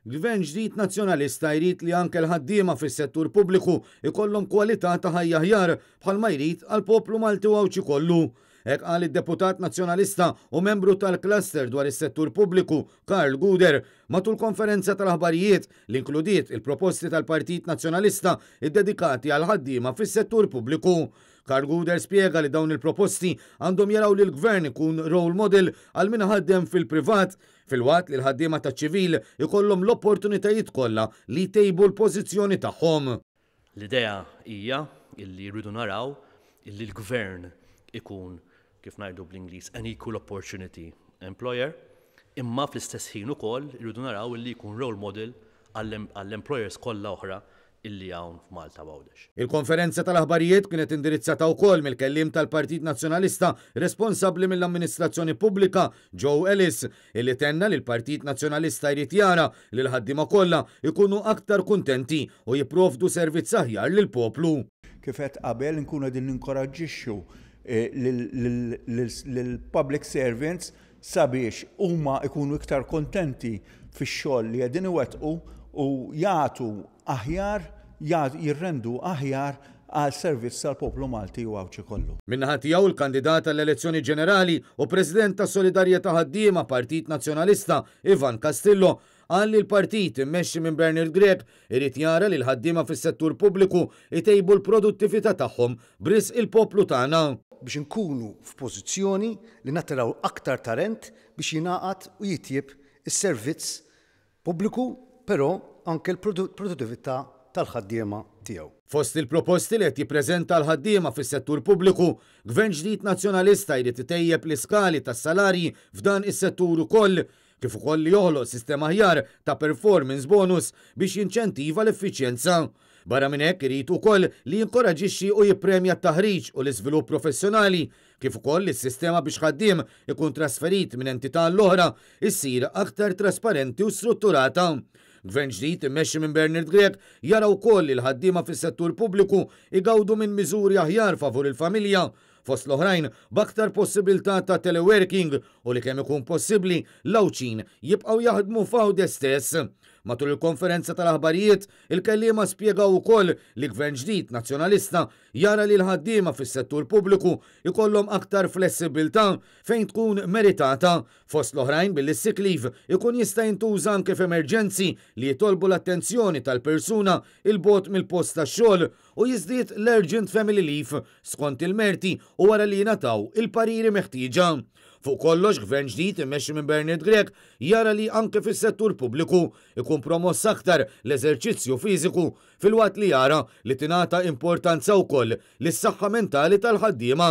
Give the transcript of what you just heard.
Gvern ġdid Nazzjonalista jrid li anke l-ħaddiema fis-settur pubbliku jkollhom kwalità ta' ħajja aħjar bħalma jrid għall-poplu Malti u Għawdxi kollu. Hekk qal id-Deputat Nazzjonalista u membru tal-Cluster dwar is-Settur Pubbliku, Karl Gouder, matul konferenza tal-aħbarijiet li inkludiet il-proposti tal-Partit Nazzjonalista ddedikati għall-ħaddiema fis-settur pubbliku. Karl Gouder spjega li dawn il-proposti għandhom jaraw li l-Gvern ikun role model għal min iħaddem fil-privat, filwaqt li l-ħaddiema taċ-ċivil ikollhom l-opportunitajiet kollha li jtejbu l-pożizzjoni tagħhom. L-idea hija illi rridu naraw illi l-Gvern ikun, kif ngħidu bl-Ingliż, an equal opportunity employer, imma fl-istess ħin ukoll irridu naraw illi jkun role model għall-employers kollha oħra illi hawn f'Malta u Għawdex. Il-konferenza tal-aħbarijiet kienet indirizzata wkoll mill-kelliem tal-Partit Nazzjonalista responsabbli mill-Amministrazzjoni Pubblika, Joe Ellis, illi tenna li l-Partit Nazzjonalista jrid jara li l-ħaddiema kollha jkunu aktar kuntenti u jipprovdu servizz aħjar lill-poplu. Kif għedt qabel, inkunu qegħdin ninkoraġġixxu lill-public servants sabiex huma jkunu iktar kuntenti fix-xogħol li qegħdin iwettqu u jagħtu aħjar, jirrendu aħjar għal servizz tal-poplu Malti u Għawdxi kollu. Min-naħa tiegħu l-kandidat għall-elezzjoni ġenerali u President ta' Solidarjetà Ħaddiema Partit Nazzjonalista Ivan Castillo qal li l-partit immexxi minn Bernard Grech irid jara li l-ħaddiema fis-settur pubbliku jtejbu l-produttività tagħhom b'risq il-poplu tagħna. Biex inkunu f'pożizzjoni li nattiraw aktar talent biex jingħaqad u jitjieb is-servizz pubbliku però anke l-produttività tal-ħaddiema tiegħu. Fost il-proposti li qed jippreżenta għall-ħaddiema fis-settur pubbliku, Gvern ġdid Nazzjonalista jrid itejjeb l-iskali tas-salarji f'dan is-settur ukoll, kif ukoll li joħloq sistema aħjar ta' performance bonus biex jinċentiva l-effiċjenza. Barra minn hekk irid ukoll li jinkoraġixxi u jippremja t-taħriġ u l-iżvilupp professjonali, kif ukoll li s-sistema biex ħaddiem ikun trasferit minn entità għall-oħra issir aktar trasparenti u strutturata. Gvern ġdid immexxi minn Bernard Grech jara wkoll li l-ħaddiema fis-settur pubbliku jgawdu minn miżuri aħjar favur il-familja, fost l-oħrajn b'aktar possibilità ta' teleworking u li kemm ikun possibbli l-Għawdxin jibqgħu jaħdmu f'Għawdex stess. Matul il-konferenza tal-aħbarijiet, il-kelliema spjegaw ukoll li Gvern ġdid Nazzjonalista jara li l-ħaddiema fis-settur pubbliku jkollhom aktar flessibilità fejn tkun meritata, fost l-oħrajn billi s-sick leave ikun jista' jintuża anke f'emerġenzi li jitolbu l-attenzjoni tal-persuna 'il bogħod mill-post tax-xogħol u jiżdied l-urgent family leave skont il-merti u wara li jingħataw il-pariri meħtieġa. Fuq kollox, Gvern ġdid immexxi minn Bernard Grech jara li anke fis-settur pubbliku ikun promoss aktar l-eżerċizzju fiżiku filwaqt li jara li tingħata importanza wkoll lis-saħħa mentali tal-ħaddiema.